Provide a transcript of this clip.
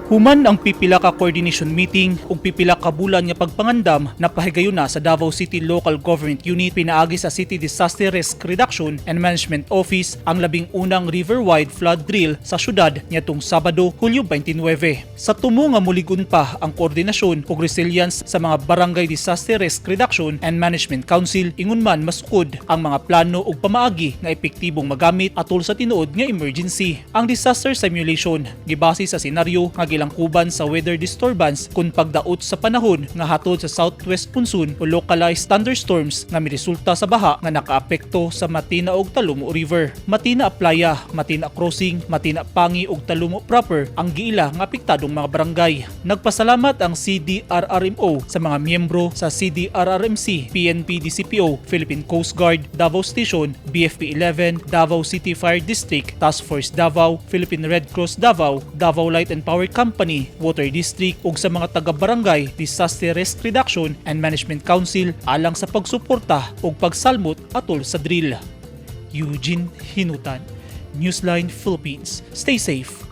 Human ang pipila ka coordination meeting ug pipila ka bulan nga pagpangandam, napahigayon na sa Davao City Local Government Unit pinaagi sa City Disaster Risk Reduction and Management Office ang 11 river-wide flood drill sa syudad niadtong Sabado, Hulyo 29. Sa tumo nga mulig-on pa ang koordinasyon ug resilience sa mga Barangay Disaster Risk Reduction and Management Council, ingon man masukod ang mga plano ug pamaagi nga epektibong magamit atol sa tinuod nga emergency. Ang disaster simulation gibase sa senaryo nga gilangkuban sa weather disturbance kun pagdaot sa panahon nga hatod sa southwest monsoon o localized thunderstorms nga miresulta sa baha nga nakaapekto sa Matina ug Talomo River. Matina Playa, Matina Crossing, Matina Pangi ug Talomo proper ang giila nga apektadong mga barangay. Nagpasalamat ang CDRRMO sa mga miyembro sa CDRRMC, PNP DCPO, Philippine Coast Guard, Davao Station, BFP 11, Davao City Fire District, Task Force Davao, Philippine Red Cross Davao, Davao Light and Power Company, Water District ug sa mga taga-barangay Disaster Risk Reduction and Management Council alang sa pagsuporta ug pagsalmot atol sa drill. Eugene Hinutan, Newsline Philippines. Stay safe.